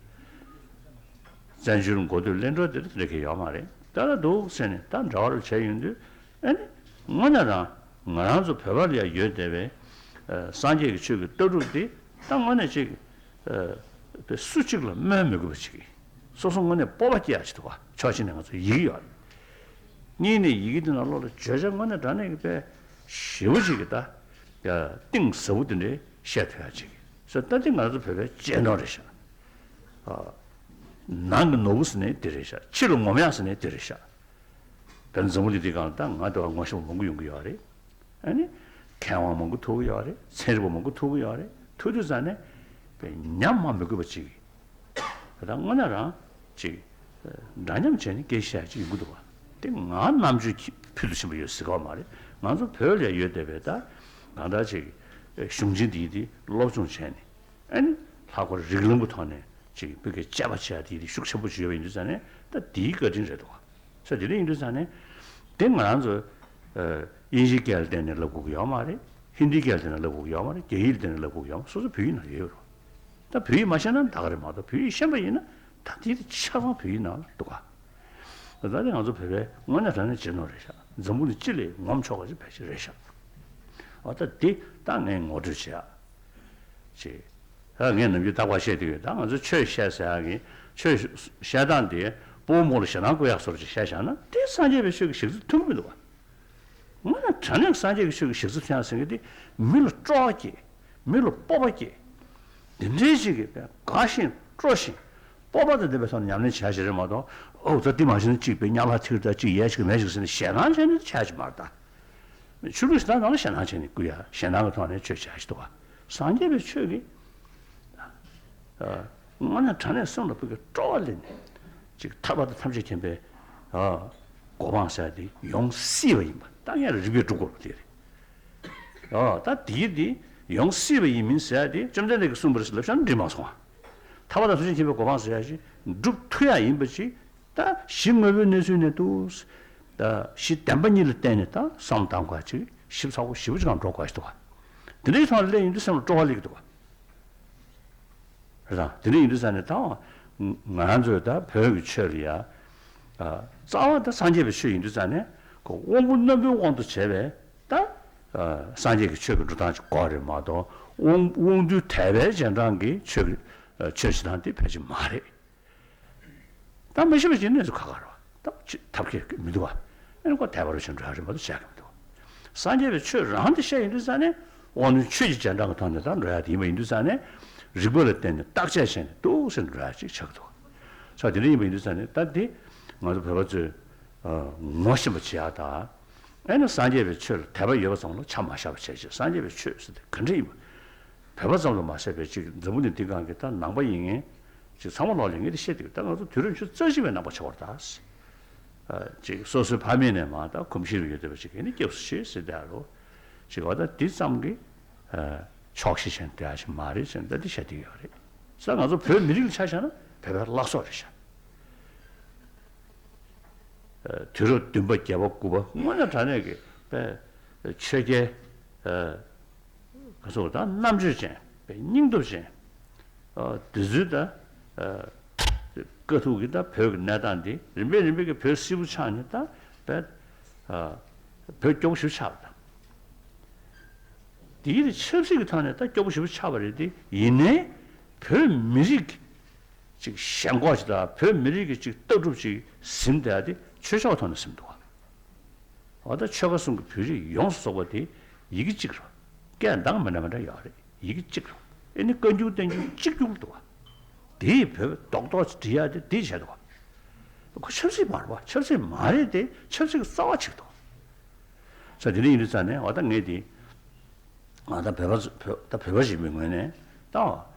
བཙན་བྱོལ་འགོ་སྟོད་གླེང་གྲོགས་དེ་འདྲ་གས་ཡོད་མ་རེད། ད་ལ་འདུག་ཟེར་ནས་ད་འབྲེལ་བ་རུ་བྱས་ཡོང་དུས། ཨ་ནི་དངོས་གནས་རང་ང་རང་ཚོ་བོད་པ་ལ་ཡང་ཡོད་བསྡད་པའི་ཨ་སངས་རྒྱས་ཀྱི་ཆོས་ཀྱི་ལྟ་གྲུབ་འདི་ད་དངོས་གནས་ཅིག་ཨ་སུ་གཅིག་ལ་སྨོས་མི་དགོས་པ་ཅིག་གིས་སོ་སོ་དངོས་གནས་སྤོབས་པ་སྐྱེ་ཡག་ཅིག་འདུག་ག་ཕྱོགས་གཅིག་ནས་ང་ཚོ་ཡི་གེ་ཡོད་རེད། གཉིས་ནས་ཡི་གེ་འདི་ནང་ལོགས་ལ་བརྗོད་བྱ་དངོས་གནས་དྲང་གནས་ཀྱི་དཔེ་ཞེ་པོ་ཅིག་གི་ད་ཨ་གཏིང་ཟབ་པོ་འདི་འདྲའི་བཤད་ཐུབ་ཡག་ཅིག་གིས་ད་འདི་ང་ཚོ་བོད་པའི་གཅེས་ནོར་རེད་ཤག་ཨ་ནང་གི་ནོར་བུ་ཟེར་ནའི་འདི་རེད་ཤག་ཕྱི་ལ་ངོམ་ཡག་ཟེར་ནའི་འདི་རེད་ཤག་དོན་འཛམ་བུ་གླིང་འདིའི་སྒང་ལ་ད་ང་འདྲ་བ་ངོ་ཤེས་པ་མང་པོ་ཡོང་གི་ཡོད་རེད། ཨ་ནི་མཁས་དབང་མང་པོ་ཐུག་གི་ཡོད་རེད། ཚན་རིག་པ་མང་པོ་ཐུག་གི་ཡོད་རེད། ཐུག་དུས་ཙང་ནས་དཔེ་ཉམས་མ་མི་དགོས་པ་ཅིག་ད་དངོས་གནས་རང་ཅིག་འདྲ་མཉམ་བྱས་ནས་སྐད་ཆ་བཤད་ཅིག་ཡོང་གི་འདུག་བ། དེ་ང་རྣམ་དཔྱོད་ཀྱི་ཕུལ་དུ་ཕྱིན་པ་ཡོད་ཟེར་གི་ཡོད་མ་རེད། ང་ཚོ་བོད་ལ་ཡོད་བསྡད་པའི་ད་གང་ལྟར་ཅིག་གཞུང་ཆེན་འདིའི་དེ་སློབ་སྦྱོང་བྱས་ནས། ཨ་ནི་ལྷག་པར་རིགས་ལམ་གྱི་ཐོག་ནས་ཅིག་བོད་སྐད་དཔྱད་པ་བྱེད་ཡ་དེ་དེ་ཤུགས་ཆེན་པོ་ཅིག་ཡོད་པ་ཡིན་དུས་ཙང་ནས་ད་དེའི་བཀའ་དྲིན་རེད་འདུག་ག་ས་དེ་འདྲ་ཡིན་དུས་ཙང་ནས་དེ་ང་རང་ཚོ་ཨ་དབྱིན་ཇིའི་སྐད་ལ་བརྟེན་ནས་ལབ་དགོས་ཀྱི་ཡོད་མ་རེད། ཧིན་དིའི་སྐད་ལ་བརྟེན་ནས་ལབ་དགོས་ཀྱི་ཡོད་མ་རེད། རྒྱ་ཡིག་ལ་བརྟེན་ནས་ལབ་དགོས་ཀྱི་ཡོད་མ་རེད། སོ་སོ་བོད་ཡིག་ནང་ཡོད་རེད། ད་བོད་ཡིག་མ་ཤེས་ན་ད་ག་རེད་མ་གཏོགས་བོད་ཡིག་ཤེས་པ་ཡིན་ན་ད་དེ་དེ་ཆ་ཚང་བོད་ཡིག་ནང་ལ་འདུག་ག་ད་ལྟ་ང་ཚོ་བོད་པའི་དངོས་གནས་དྲང་གནས་གཅེས་ནོར་རེད་ཤག་འཛམ་བུ་གླིང་སྤྱི་ལ་ངོམ་ཆོག་པ་ཅིག་ཕལ་ཆེར་རེད་ཤག་འོ་ད་འདི་ད་ངས་ངོ་སྤྲོད་བྱེད་ཡ། ཅེས། ད་ངས་ནམ་རྒྱུན་རྟག་པར་བཤད་དུས་ད་ང་ཚོ་ཆོས་བཤད་ཟེར་ཡག་གི་ཆོས་བཤད་སྟངས་དེ་སྤོ་བོ་མོ་ལ་ཞེ་སྡང་བསྐུལ་ཡག་བཟོ་འདྲ་ཅིག་བཤད་བཞག་ན་དེ་སངས་རྒྱས་པའི་ཆོས་ཀྱི་ཞག་རྩི་ཐུབ་ཀྱི་མི་འདུག་བ། དངོས་གནས་དྲང་གནས་སངས་རྒྱས་ཀྱི་ཆོས་ཀྱི་ཞག་རྩི་ཐུབ་ཡག་ཟེར་མཁན་དེ་མི་ལ་སྤྲོ་བ་སྐྱེ། མི་ལ་སྤོབས་པ་སྐྱེ། དེ་འདྲའི་ཅིག་གི་དགའ་ཞིང་སྤྲོ་ཞིང་སྤོབས་པ་དང་ལྡན་པའི་ཐོག་ནས་ཉམས་ལེན་བྱ་བྱེད་རེད་མ་གཏོགས། ཨོ་ད་འདི་མ་བྱས་ན་གཅིག་པའི་གཉའ་ལྷག་ཐིག་ད་གཅིག་ཡས་གཅིག་མེད་གཅིག་ཟེར་ནས་ཞེད་སྣང་བྱས་ནས་བྱ་གཅིག་མ་རེད་ད། ཆོས་ལུགས་ཞེ་དྲག་ནང་ལ་ཞེད་སྣང་བྱས་ནས་བསྐུལ་ཡ། ཞེད་སྣང་གི་ཐོག་ནས་ཆོས་བྱ་ཞིག་འདུག་བ། སངས་རྒྱས་པའི་ཆོས་ཀྱི་ཨ་དངོས་གནས་དྲང་གནས་སེམས་ལ་ཕུགས་ཀྱི་སྤྲོ་བ་ལེན་ནས་ཅིག་ཐར་པ་དང་ཐམས་ཅད་མཁྱེན་པའི་ཨ་གོ་འཕང་ཟེར་ཡ་དེ་ཡོང་སྲིད་པ་ཡིན་པ་ད་ངས་རིགས་པས་སྒྲུབ་དགོས་པ་དེ་རེད། ཨ་ད་དེའི་དེ་ཡོང་སྲིད་པ་ཡིན་མིན་ཟེར་ཡ་དེ་བཅོམ་ལྡན་འདས་ཀྱིས་གསུངས་པ་རེད་ཟེར་ལབ་བཞག་ན་འགྲིག་མ་སོང་ང་། ཐར་པ་དང་ཐམས་ཅད་མཁྱེན་པའི་གོ་འཕང་ཟེར་ཡ་ཞིག་སྒྲུབ་ཐུབ་ཡ་ཡིན་པ་ཅིག་ད་གཞི་དངོས་པོའི་གནས་ཚུལ་ནས་འདུག་ད་གཞི་བདེན་པ་གཉིས་ལ་བརྟེན་ནས་ད་བསམ་བློ་གཏོང་དགོས་ཅིག་ཞིབ་ཚགས་པོ་ཞེ་པོ་ཅིག་གང་འགྲོ་དགོས་ཞིག་འདུག་བ། དེ་འདྲའི་ཐོག་ལ་སླེབས་ཡོང་དུས་སེམས་ལ་སྤྲོ་བ་སླེབས་ཀྱི་འདུག་བ། རེད་དང་དེ་འདྲ་ཡིན་དུས་ཙང་ནས་ད་ང་རང་ཚོའི་ད་བོད་ཀྱི་ཆོས་ལ་ཡ་རྩ་བ་ད་སངས་རྒྱས་པའི་ཆོས་ཡིན་དུས་ཙང་ནས་ཁོ་དབང་པོ་རྣོན་པོའི་དབང་དུ་བྱས་པའི་ད་སངས་རྒྱས་ཀྱི་ཆོས་ཀྱི་འགྲོ་སྟངས་ཅིག་དགོས་རེད་མ་གཏོགས། དབང་དབང་རྟུལ་དད་པའི་རྗེས་འབྲང་གི་ཆོས་ཀྱི་ཆོས་བྱེད་སྟངས་དེ་ཕལ་ཆེར་མ་རེད། ད་མི་ཤེས་པ་ཅིག་གནས་ཚུལ་ཁག་ཁག་རེད་བ། ད་ཅི་ཐབས་མཁས་མི་འདུག་བ། ཨ་ནི་ཁོ་དད་པ་རུ་ཕྱིན་འགྲོ་ཡ་རེད་མ་གཏོགས་བྱ་གི་མི་འདུག་བ། སངས་རྒྱས་པའི་ཆོས་རང་དེ་བཤད་ཡིན་དུས་ཙང་ནས་དབང་རྣོན་ཆོས་ཀྱི་རྗེས་འབྲང་གི་ཐོག་ནས་ད་འགྲོ་ཡ་དེ་ཡིན་པ་ཡིན་དུས་ཙང་ནས་རིགས་པ་ལ་བརྟེན་ནས་བརྟག་དཔྱད་བྱས་ནས་འདུག་ཟེར་འགྲོ་ཡ་ཅིག་ཆགས་འདུག་བ། ས་དེ་འདྲ་ཡིན་པ་ཡིན་དུས་ཙང་ནས་ད་འདི་ང་ཚོ་བོད་པ་ཚོས་ངོ་ཤེས་པ་བྱེད་ཡ་ད། ཨ་ནི་སངས་རྒྱས་པའི་ཆོས་ལ་དད་པ་ཡོད་པ་ཙམ་ལ་ཆ་མ་བཞག་པ་བྱས་རྗེས་སངས་རྒྱས་པའི་ཆོས་ཟེར་དེ་ག་འདྲ་ཡིན་པ། བོད་པ་ཙམ་དུ་མ་ཟད་པའི་ཅིག་འཛམ་བུ་གླིང་འདི་སྒང་གི་ད་ནང་པ་ཡིན་མཁན་ཅིག་ཚང་མ་ལོག་ལ་ངས་དེ་བཤད་དུས་ད་ང་ཚོ་དུས་རབས་ཉི་ཤུ་རྩ་གཅིག་པའི་ནང་པ་ཆགས་པ་རེད་ད། ཅིག་སོ་སོའི་ཕ་མེས་ནས་མ་ད་གོམས་གཤིས་ལ་ཡོད་བསྡད་པ་ཅིག་གིས་ནི་སྐྱབས་སུ་མཆི་ཟེར་བསྡད་རོ། ཅིག་འོ་ད་འདི་ཙམ་གྱིས་ཆོག་ཤེས་ཅན་དེ་ཨ་ཞིག་མ་རེད་ཟེར་ད་འདི་བཤད་དུས་ཡོད་རེད། ས་ང་ཚོ་བོད་མི་རིགས་ལ་ཆ་བཞག་ན་བོད་པའི་བླ་སྲོག་རེད་ཤག་དུས་རབས་བདུན་པ་བརྒྱད་པ་དགུ་པ་དངོས་གནས་དྲང་གནས་ཀྱི་དཔེ་ཆོས་རྒྱལ་ག་ཚོད་དང་རྣམ་དཔྱོད་ཅན་དཔེ་སྙིང་སྟོབས་ཅན་དེ་ཚོའི་ད་དཀའ་ཐུག་གི་ད་བོད་ཀྱི་གནས་སྟངས་འདི་རིམ་པས་རིམ་པས་ཀྱི་བོད་སིལ་བུ་ཆགས་ནས་ད་དཔེ་བོད་སྐྱོ་པོ་ཞིག་ཆགས་པ་དང་། དེའི་ཆབ་སྲིད་ཀྱི་ཐོག་ནས་ད་སྐྱོ་པོ་ཞེ་པོ་ཆགས་པ་རེད་དེ། ཡིན་ནའི་བོད་མི་རིགས་ཀྱི་ཅིག་ཞེན་ཁོག་ཅིག་དང་བོད་མི་རིགས་ཀྱི་ཅིག་ལྟ་གྲུབ་ཅིག་ཟིན་བསྡད་ཡ་དེ་ཆོས་ཕྱོགས་ཐོག་ནས་ཟིན་འདུག་བ། འོ་ད་ཆོལ་ཁ་གསུམ་གྱི་བོད་རིགས་ཡོངས་སུ་རྫོགས་པ་དེ་ཡི་གེ་གཅིག་རེད། སྐད་གདངས་མི་འདྲ་མི་འདྲ་ཡོད་རེད། ཡི་གེ་གཅིག་རེད། ཨེ་ནི་བཀའ་འགྱུར་བསྟན་འགྱུར་གཅིག་གྱུར་འདུག་བ། དེ་ཡི་བོད་རྡོག་རྡོག་ཅིག་འབྲི་ཡ་དེ་དེ་བྱས་འདུག་བ། ཁོ་ཆབ་སྲིད་མ་རེད་བ། ཆབ་སྲིད་མ་རེད་དེ་ཆབ་སྲིད་ཀྱི་རྩ་བ་ཆགས་འདུག་ས་དེ་འདྲ་ཡིན་དུས་ཙང་ནས་འོ་ད་ངས་དེ་ང་ད་བོད་པ་བོད་ད་བོད་པ་ཞིག་མིན་ངོས་ནས་ད་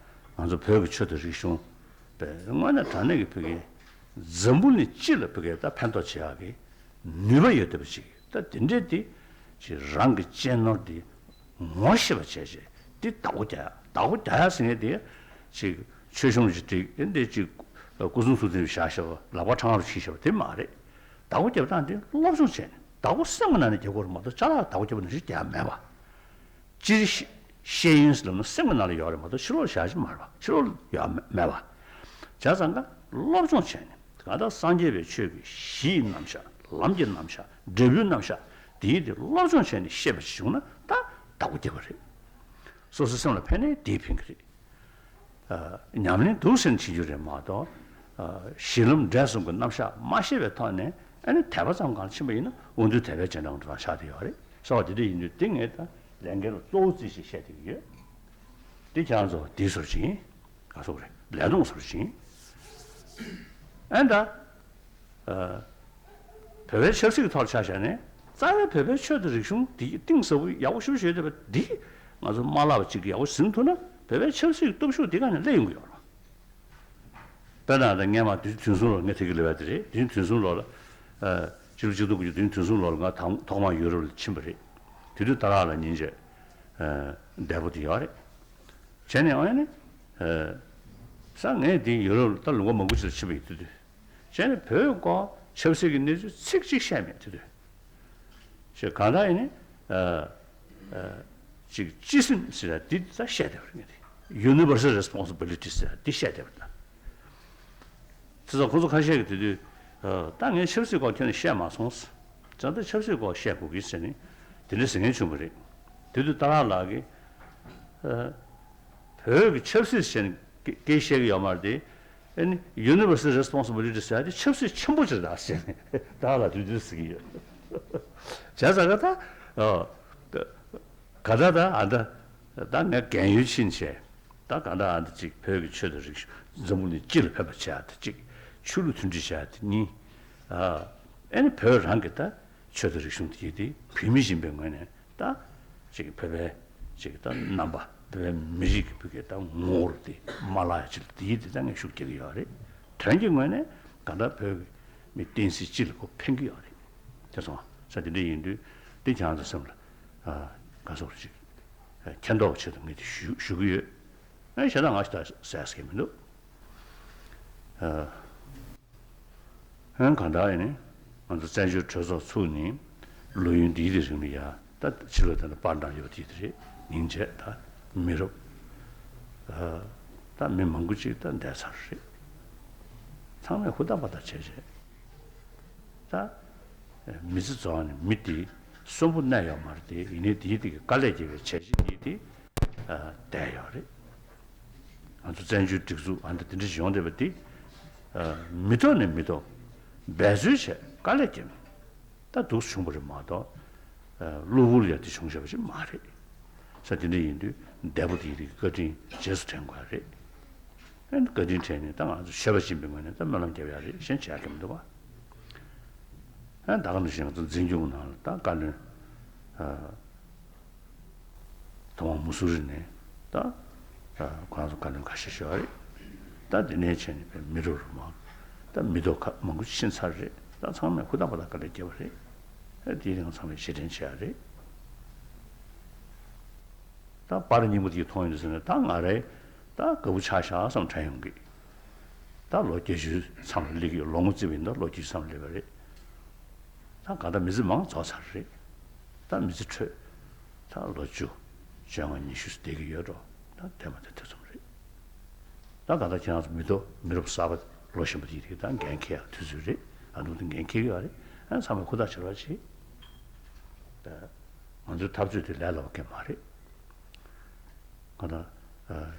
ང་ཚོ་བོད་ཀྱི་ཆོས་དང་རིག་གཞུང་དཔེ་དངོས་གནས་དྲང་གནས་ཀྱི་བོད་ཀྱི་འཛམ་བུ་གླིང་སྤྱི་ལ་བོད་ཀྱི་ད་ཕན་ཐོགས་བྱེད་ཡག་གི་ནུས་པ་ཡོད་བསྡད་པ་ཅིག་ད་དེ་འདྲས་དེ་ཅིག་རང་གི་གཅེས་ནོར་དེ་ངོ་ཤེས་པ་བྱས་བྱས་དེ་བདག་པོ་རྒྱག་ཡག་བདག་པོ་རྒྱག་ཡག་ཟེར་མཁན་དེ་ཅིག་ཆོས་གཞུང་ཅིག་སྒྲིག་ཨེ་འདི་ཅིག་སྐུ་གསུང་ཐུགས་རྟེན་བཞག་བཞག་པ་ལག་པ་འཕྲང་ལ་ཕྱིན་བཞག་པ་དེ་མ་རེད། བདག་པོ་རྒྱབ་སྟངས་དེ་སློབ་སྦྱོང་བྱས་ནས་བདག་པོ་སེམས་ཀྱི་ནང་ནས་རྒྱབ་དགོས་རེད་མ་གཏོགས་ཅ་ལག་ལ་བདག་པོ་རྒྱབ་པ་ནང་བཞིན་རྒྱག་ཡག་མེད་པ། སྤྱིར་ཤེས་ཤེས་ཡོན་ཟེར་ལབ་ན་སེམས་ཀྱི་ནང་ལ་ཡོད་རེད་མ་གཏོགས་ཕྱི་ལོགས་ལ་བཞག་གི་མ་རེད་པ། ཕྱི་ལོགས་ལ་ཡོད་མེད་པ། བྱས་ཙང་ཀ་སློབ་སྦྱོང་བྱས་ནས་གང་ལྟར་སངས་རྒྱས་པའི་ཆོས་ཀྱི་གཞི་ཡི་རྣམ་གཞག་ལམ་གྱི་རྣམ་གཞག་འབྲས་བུའི་རྣམ་གཞག་དེའི་དེ་སློབ་སྦྱོང་བྱས་ནས་ཤེས་པ་ཞིག་བྱུང་ན་ད་བདག་པོ་རྒྱབ་པ་རེད། སོ་སོའི་སེམས་ལ་ཕན་ནས་དེས་ཕན་གྱི་རེད། ཨ། ཉམས་ལེན་འདུག་ཟེར་ནས་བྱེད་རྒྱུ་རེད་མ་གཏོགས། ཨ། གཞི་ལམ་འབྲས་གསུམ་གྱི་རྣམ་གཞག་མ་ཤེས་པའི་ཐོག་ནས་ཨ་ནི་དད་པ་ཙམ་གང་ཕྱིན་པ་ཡིན་ན་དབང་རྟུལ་དད་པའི་རྗེས་འབྲང་གི་འདྲ་ཆགས་བསྡད་ཡོད་རེད། ས་བ་དེ་འདྲ་ཡིན་དུས་དེ་ངས་ད་ལས་འགན་ལ་གཙོ་བོ་བརྩིས་ཤིག་བཤད་བསྡད་ཀྱི་ཡོད། དེ་ཁྱེད་རང་ཚོ་དེའི་ཟུར་ཅིག་ཡིན། ག་སོག་རེད་ལས་རྡུང་ཟུར་ཅིག་ཡིན། ཨ་ནི་ད། ཨ། བོད་པའི་ཆབ་སྲིད་ཀྱི་ཐོག་ལ་ཆ་བཞག་ནས་རྩ་བའི་བོད་པའི་ཆོས་དང་རིག་གཞུང་འདི་གཏིང་ཟབ་པོ་ཡག་པོ་ཞེ་པོ་ཅིག་ཡོད་བསྡད་པ་འདི་ང་ཚོ་མ་བརླག་པ་ཅིག་ཡག་པོ་ཟིན་ཐུབ་ན་བོད་པའི་ཆབ་སྲིད་ཀྱི་སྟོབས་ཤུགས་འདི་ག་ནས་སླེབས་ཡོང་གི་ཡོད་རེད། དཔེར་ན་ད་སྔས་མ་དུས་ཆེན་དུས་གསུམ་ལོར་ངས་དེ་གི་ལབ་ཡ་དེ་རེད། དུས་ཆེན་དུས་གསུམ་ལོར་ལ། ཨ། ཕྱི་ལོ་ཆིག་སྟོང་དགུ་བརྒྱ་དོན་གཅིག་དུས་ཆེན་དུས་གསུམ་ལོར་ལ་ང་དང་ཐོག་མར་ཡུ་རོབ་ལ་ཕྱིན་པ་རེད། དེ་དུས་ཏཱ་ལ་ལ་ཉིན་བྱེད། ཨ། འདས་པོ་དེ་ཡོད་རེད། བྱས་ནས་ཨ་ནི། ཨ། ས་ངས་དེ་ཡུ་རོབ་ལ་ད་ལོ་ངོ་མང་པོ་ཅིག་ལ་ཕྱིན་པ་ཡིན་དུས་དུས། བྱས་ནས་བོད་སྐོར་ཆབ་སྲིད་ཀྱི་གནས་ཚུལ་ཚིག་གཅིག་བཤད་མེད་དེ་དུས། ཞེས་གང་ལྟར་ཡིན་ནི། ཨ། ཨ། ཅིག་སྤྱི་སེམས་ཟེར་ཡ་འདི་ད་བཤད་བསྡད་པ་རེད་ངས་དེ། Universal Responsibility ཟེར་ཡ་འདི་བཤད་བསྡད་པ་རེད་ད། དེ་ཚོ་ཁོ་ཚོ་ཁ་ཤས་ཀྱིས་དེ་དུས། ཨ། ད་ངས་ཆབ་སྲིད་སྐོར་ཁྱོན་ནས་བཤད་མ་སོང་། ད་ལྟ་ཆབ་སྲིད་སྐོར་བཤད་དགོས་ཀྱི་ཟེར་ནས་དེ་འདྲ་ཟེར་མཁན་བྱུང་བ་རེད། དེ་དུས་ཏཱ་ལ་ལགས་ཀྱིས། ཨ། བོད་ཀྱི་ཆབ་སྲིད་ཟེར་ནས་སྐད་བཤད་ཀྱི་ཡོད་མ་རེད་དེ། ཨ་ནི་Universal Responsibility ཟེར་ཡ་དེ་ཆབ་སྲིད་ཆེན་པོ་ཅིག་རེད་ཟེར་ནས་ཏཱ་ལ་དུས་དུས་ཟེར་གྱི་ཡོད། བྱས་ཙང་ཀ་ད། ཨ། ག་ད་ད་ཨ་ད། ད་ངས་རྒན་ཡོལ་ཕྱིན་བྱས། ད་ག་ད་ཨ་ད་ཅིག་བོད་ཀྱི་ཆོས་དང་རིག་གཞུང་འཛམ་བུ་གླིང་སྤྱི་ལ་ཕན་པ་བྱེད་ཡ་དེ་གཅིག་ཆོས་ལུགས་མཐུན་སྒྲིལ་བྱེད་ཡ་དེ་གཉིས། ཨ། ཨ་ནི་བོད་རང་གི་ད་ཆོས་དང་རིག་གཞུང་དེ་གྱིས་དེ་བོད་མི་ཡིན་པའི་ངོས་ནས་ད་ཅིག་བོད་པའི་ཅིག་ད་རྣམ་པ་བོད་པའི་མི་རིགས་ཀྱི་བོད་ཀྱི་ད་ངོ་བོ་དེ་མ་བརླག་ཡ་ཅིག་ལ་དེ་ཡིད་དེ་ད་ངས་ཤུགས་རྒྱག་གི་ཡོད་རེད། དོན་གྱི་ངོས་ནས་ག་ད་བོད་ཀྱི་མི་བསྟན་སྲིད་སྤྱི་ལ་ཁོ་ཕན་གྱི་ཡོད་རེད། དེ་སོང་ས་དེ་འདྲ་ཡིན་དུས་དེ་ཁྱེད་རང་ཚོ་སེམས་ལ་ཨ་ག་སོགས་ཅིག་མཁྱེན་རྟོགས་ཆེད་དུ་ངས་དེ་ཞུ་ཞུ་གི་ཡོད། ཨ་གཞན་དག་ང་ཞིག་ད་ཟེར་ཟེར་གི་མི་འདུག་ཨ་ཧན་གང་ལྟར་ཡིན་ནི་ང་ཚོ་བཙན་བྱོལ་གྲོས་ཚོགས་ཚུགས་ནི་ལོ་ཡུན་འདིའི་དེ་རིང་ལ་ཡ་ད་ཕྱི་ལོ་དེ་འདྲ་པར་འདྲ་ཡོད་དེ་དེ་རེད། ཉིན་བྱས་ད་མི་རབས་ཨ་ད་མི་མང་པོ་ཅིག་ད་འདས་ཚར་རེད། ཚང་མས་ཧུར་ཐག་པ་ཐག་བྱས་བྱས། ད། མི་ཚེ་རྫོགས་ནས་མི་དེ་གསོན་པོ་གནས་ཡོད་མ་རེད་དེ་ཡིན་ནའི་དེའི་དེ་གི་དཀའ་ལས་བརྒྱབ་པའི་བྱས་རྗེས་དེ་དེ་བསྡད་ཡོད་རེད། ང་ཚོ་བཙན་བྱོལ་སྒྲིག་འཛུགས་ཨ་འདྲ་དེ་འདྲ་ཞིག་ཡོང་བསྡད་པ་དེ་མི་ཐོག་ནས་མི་ཐོག་འབད་རྩོལ་བྱས་དཀའ་ལས་བརྒྱབ་ནས་ད་འདུག་བྱུང་བ་རེད་མ་གཏོགས་གློ་བུར་ཡ་དེ་བྱུང་བཞག་པ་ཞིག་མ་རེད། ས་དེ་འདྲ་ཡིན་དུས་འདས་པོ་དེའི་དེ་གི་བཀའ་དྲིན་རྗེས་སུ་དྲན་དགོས་ཡ་རེད། ཨ་ནི་བཀའ་དྲིན་དྲན་ནས་ད་ང་ཚོ་ཤེས་པ་སྦྱིན་པའི་ངོས་ནས་ད་སྨོན་ལམ་རྒྱབ་ཡ་རེད། གཞན་བྱ་གི་མི་འདུག་བ། ཨ་ད་ག་ནང་བཞིན་ང་ཚོ་འཛིན་སྐྱོང་ནང་ལ་ད་བཀའ་བློན་ཨ་ཐོག་མར་མུ་སུ་རི་ནས་ད་ཨ་ཁོ་རང་ཚོ་བཀའ་བློན་ཁ་ཤས་ཤིག་ཡོད་རེད། ད་དེ་ནས་བྱས་ནས་པའི་མི་རབས་རུ་མང་ད་མི་ཐོག་ཁ་མང་པོ་ཕྱིན་ཚར་རེད། ད་ཚང་མས་ཧུར་ཐག་པ་ཐག་དཀའ་ལས་བརྒྱབ་པ་རེད། ཨ་དེ་རིང་ཚང་མས་རྗེས་དྲན་བྱེད་ཡ་རེད། ད་པར་རྙིང་པ་དེ་མཐོང་ཡོང་དུས་ཟེར་ནས་ད་ང་རེ་ད་དགའ་པོ་ཆགས་ཤག་བསམ་དྲན་ཡོང་གི། ད་ལོ་བརྒྱད་ཅུ་མཚམས་ལ་སླེབས་ཀྱི་ཡོད། ལོ་ངོ་བརྩིས་པ་ཡིན་ན་ལོ་བརྒྱད་ཅུ་མཚམས་ལ་སླེབས་པ་རེད། ད་གང་ལྟར་མི་ཚེ་མང་རྫོགས་ཚར་རེད། ད་མི་ཚེ་འཕྲོད་ད་ལོ་བཅུ་བཅོ་ལྔ་ཉི་ཤུ་བསྡད་ཀྱི་ཡོད་འགྲོ། ད་དེ་མ་དེ་དེ་ཙམ་རེད། ད་གང་ལྟར་ཁྱེད་རང་ཚོ་མི་ཐོག་མི་རབས་གསར་པ་ལོ་གཞོན་པ་དེ་རིགས་ད་འགན་འཁྱེར་ཡག་དུས་ཚོད་རེད། ཨ་ནུ་དེ་འགན་འཁྱེར་གྱི་ཡོད་རེད། ཨ་ཚང་མས་ཧུར་ཐག་བྱེད་རོགས་བྱེད། ད་ང་ཚོའི་འཐབ་རྩོད་དེ་ལས་སླ་བ་གང་མ་རེད། ང་ད་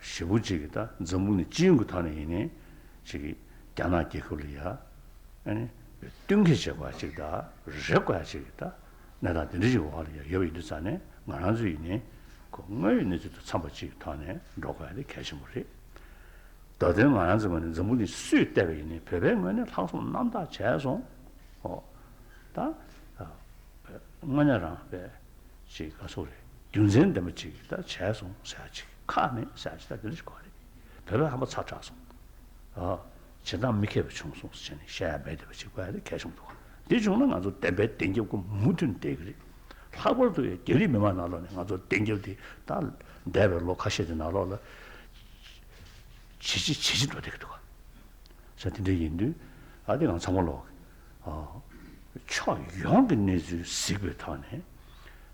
ཞེ་པོ་ཅིག་གི་ད་འཛམ་བུ་གླིང་སྤྱི་ཡོངས་ཀྱི་ཐོག་ནས་ཡིན་ནའི་ཅིག་གི་རྒྱ་ནག་རྒྱལ་ཁབ་ལ་ཡ་ཨ་ནི་བསྟུན་མཁས་བྱེད་དགོས་ཡ་ཅིག་ད་རེ་དགོས་ཡ་ཅིག་གི་ད་གནས་སྟངས་དེ་འདྲ་ཞིག་འོག་ལ་ཡ་ཡོད་པ་ཡིན་དུས་ཙང་ནས་ང་རང་ཚོ་ཡིན་ནའི་ཁོ་དངོས་ཡོད་གནས་ཚུལ་དང་འཚམས་པ་ཅིག་གི་ཐོག་ནས་འགྲོ་དགོས་ཡ་དེ་གལ་ཆེན་པོ་རེད། ད་དུང་ང་རང་ཚོའི་ངོས་ནས་འཛམ་བུ་གླིང་སུས་བལྟས་པ་ཡིན་ནའི་བོད་པའི་ངོས་ནས་ལྷག་བསམ་རྣམ་དག་བྱས་སོང་། ཨོ། ད། དངོས་གནས་རང་བས་ཅིག་ག་སོག་རེད། རྒྱུ་མཚན་ལྡན་པ་ཅིག་ད་བྱས་སོང་ཟེར་ཡ་ཅིག་ཁག་མེད་ཟེར་ཡ་ཅིག་ད་དེ་འདྲ་ཞིག་དགོས་རེད། བོད་པ་ཧམ་པ་ཚ་དྲགས་སོང་། ཨ། བྱེད་སྟངས་མི་མཁས་པ་བྱུང་སོང་ཟེར་བྱས་ནས་བཤད་ཡ་མེད་བསྡད་པ་ཅིག་དགོས་ཡ་དེ་གལ་ཆེན་པོ་འདུག་དེ་བྱུང་ན་ང་ཚོ་བདེན་པའི་བདེན་རྒྱབ་ཀྱི་མུ་མཐུད་བསྡད་ཀྱི་རེད། ལྷག་པར་དུ་ཡང་རྒྱ་རིགས་མི་མང་ནང་ལོགས་ནས་ང་ཚོ་བདེན་རྒྱབ་དེ་ད་འདས་པའི་ལོ་ཁ་ཤས་དེ་ནང་ལོགས་ལ་ཇེ་ཆེ་ཇེ་ཆེ་འགྲོ་བསྡད་ཀྱི་འདུག་ས་དེ་འདྲ་ཡིན་དུས། ཨ། དེ་ང་ཚང་མ་ལོག་ཨ། ཕྱོགས་ཡོངས་ཀྱི་གནས་ཚུལ་གཟིགས་པའི་ཐོག་ནས།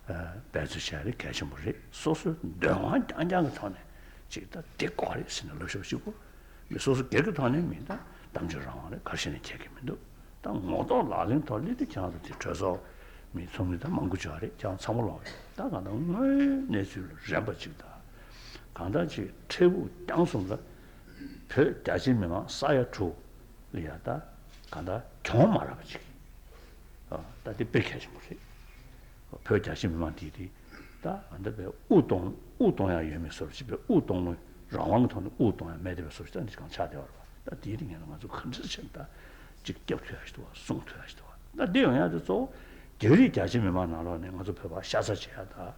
ཨ། འབད་རྩོལ་བྱ་རེས་གལ་ཆེན་པོ་རེད། སོ་སོའི་འདོད་དབང་རྐྱང་རྐྱང་གི་ཐོག་ནས་ཅིག་ད་འདི་དགོས་རེད་ཟེར་ནས་ལབ་ཤོག་ཅིག་པོ། མི་སོ་སོ་སྒེར་གྱི་ཐོག་ནས་མི་ད་གཏམ་བརྗོད་རང་དབང་རེད། ག་རེ་བྱས་ནས་ཁྱད་ཀྱི་མི་འདུག་ད་ངོ་ཐོག་ལག་ལེན་ཐོག་སླེབས་དུས་ཁྱེད་རང་ཚོ་དེ་གྲོས་ཚོགས་མི་ཚོགས་མི་ད་མང་པོ་ཅིག་ཡོད་རེད། ཁྱེད་རང་ཚང་མ་ལོག་ཡོད། ད་གང་ལྟར་དངོས་ཡོད་གནས་ཚུལ་རན་པ་ཅིག་དང་། གང་ལྟར་ཅིག་འཕྲལ་ཕུགས་རྐྱང་གསུམ་ལ་བོད་རྒྱ་ཆེ་མི་མང་ས་ཡ་དྲུག་ལ་ཡ་ད་གང་ལྟར་གྱོང་མ་རག་པ་ཅིག་ཨ། ད་དེ་དཔེ་གལ་ཆེན་པོ་རེད། བོད་རྒྱ་ཆེ་མི་མང་དེ་དེ་ད་ཨ་ད་དཔེ་དབུགས་གཏོང་དབུགས་གཏོང་ཡ་ཡོད་མེད་བཟོ་འདྲ་ཅིག་དཔེ་དབུགས་གཏོང་ལུགས་རང་དབང་གི་ཐོག་ནས་དབུགས་གཏོང་ཡ་མེད་བསྡད་པ་བཟོ་འདྲ་ཅིག་ད་འདི་གང་ཆགས་བསྡད་པ་རེད་པ། ད་དེའི་རིང་ཡང་ང་ཚོ་ག་འདྲ་བྱས་ནས་ད་ཅིག་རྒྱབ་ཐུབ་ཡ་ཞིག་འདུག་བ། སྲུང་ཐུབ་ཡ་ཞིག་འདུག་བ། ད་འདི་ཡོང་ཡ་དེ་གཙོ་བོ་རྒྱ་རིགས་རྒྱ་ཆེ་མི་མང་ནང་ལོགས་ནས་ང་ཚོ་བོད་པ་ཤ་ཚ་བྱེད་ཡ་དང་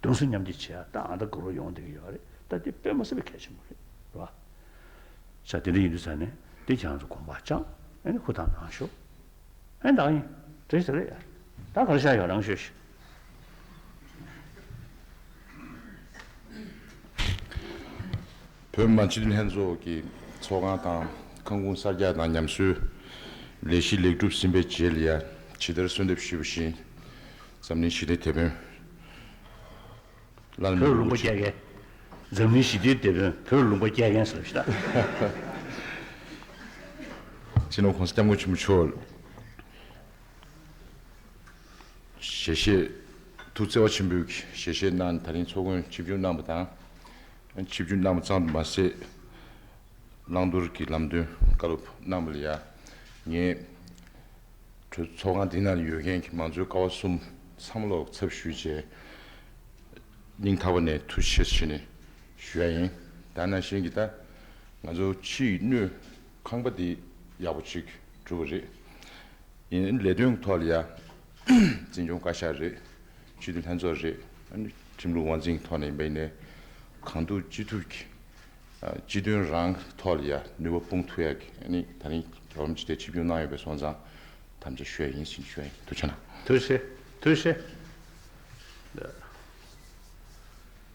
གདུང་སེམས་མཉམ་སྐྱེད་བྱེད་ཡ་ད་ཨ་ད་ག་རུ་ཡོང་བསྡད་ཀྱི་ཡོད་རེད། ད་དེ་དཔེ་མ་སྲིད་པའི་གལ་ཆེན་པོ་རེད། རེད་བ། ས་དེ་འདྲ་ཡིན་དུས་ས་ནས་དེ་ཁྱེད་རང་ཚོ་དགོངས་པ་བཅངས། ཨ་ནི་ཧུར་ཐག་གནང་ཤོག་ཨ་ནི་ད་ཡིན་འདྲ་ཞིག་རེད་ཡ། ད་ག་རེ་བཤད་ཡོད་རང་ཤོད་ཤིག་བོད་མི་མང་སྤྱི་འཐུས་ལྷན་ཚོགས་ཀྱི་ཚོགས་ཁང་དང་ཁང་ཁུངས་གསར་རྒྱག་དང་ཉམས་གསོའི་ལས་གཞི་ལེགས་གྲུབ་ཟིན་པའི་རྗེས་ལ་ཡ། ཇི་ལྟར་གསོལ་འདེབས་ཞུས་པ་བཞིན། འཛམ་གླིང་ཞི་བདེའི་དེད་དཔོན་བླ་ན་མེད་པའི་དབུ་ཁྲིད། བོད་ལུང་པ་རྒྱག་མཁན། འཛམ་གླིང་ཞི་བདེའི་དེད་དཔོན་བོད་ལུང་པ་རྒྱག་མཁན་ཟེར་ཞིག་ད། སྤྱི་ནོར་༸གོང་ས་༸སྐྱབས་མགོན་ཆེན་པོ་མཆོག་ཞལ་བཞེས། ཐུགས་བརྩེ་བ་ཆེན་པོས་ཞལ་བཞེས་གནང་། ད་རིང་ཚོགས་མགོན་ཆིབས་བསྒྱུར་གནང་བ་དང་། ཆིབས་བསྒྱུར་གནང་བ་ཙམ་དུ་མ་ཟད། བླང་དོར་གྱི་ལམ་སྟོན་བཀའ་སློབ་གནང་བ་ལ་ཡ། ངས་གྲོས་ཚོགས་ཁང་འདི་ནང་ཡོད་མཁན་གྱི་མང་གཙོའི་ཀ་བ་གསུམ་ཚང་མ་ལ་ཚབ་ཞུས་བྱས། སྙིང་ཐག་པ་ནས་ཐུགས་རྗེ་ཆེ་ཞུས་ནས་ཞུ་ཡ་ཡིན། ད་ནང་བཞིན་གྱི་ད་ང་ཚོ་ཕྱིའི་སྣོད་ཁང་པ་འདི་ཡག་པོ་ཅིག་གྲུབ་པ་རེད། ཡིན་ནའི་ལས་དོན་ཐོག་ལ་ཡ། འཛིན་སྐྱོང་བཀའ་ཤག་རེད། སྤྱི་འཐུས་ལྷན་ཚོགས་རེད། ཨ་ནི་ཁྲིམས་ལུགས་དབང་འཛིན་ཐོག་ནས་ཡིན་པ་ཡིན་ནའི། གང་ཐུབ་ཅི་ཐུབ་ཀྱིས་སྤྱི་དོན་རང་ཐོག་ལ་ཡ་ནུས་པ་སྤུངས་ཐུབ་ཡ་གི། ཨ་ནི་ད་རིང་རྒྱལ་བ་རིན་པོ་ཆེ་དེ་ཆིབས་བསྒྱུར་གནང་ཡོད་པའི་སོང་ཙང་དམ་བཅའ་ཞུ་ཡ་ཡིན་ཟེར་ཞུ་ཡ་ཡིན། ཐུགས་རྗེ་གནང་། ཐུགས་རྗེ་ཆེ། ཐུགས་རྗེ་ཆེ།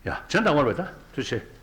ཡ། ཅང་དང་བར་བས་ད་ཐུགས་རྗེ་ཆེ།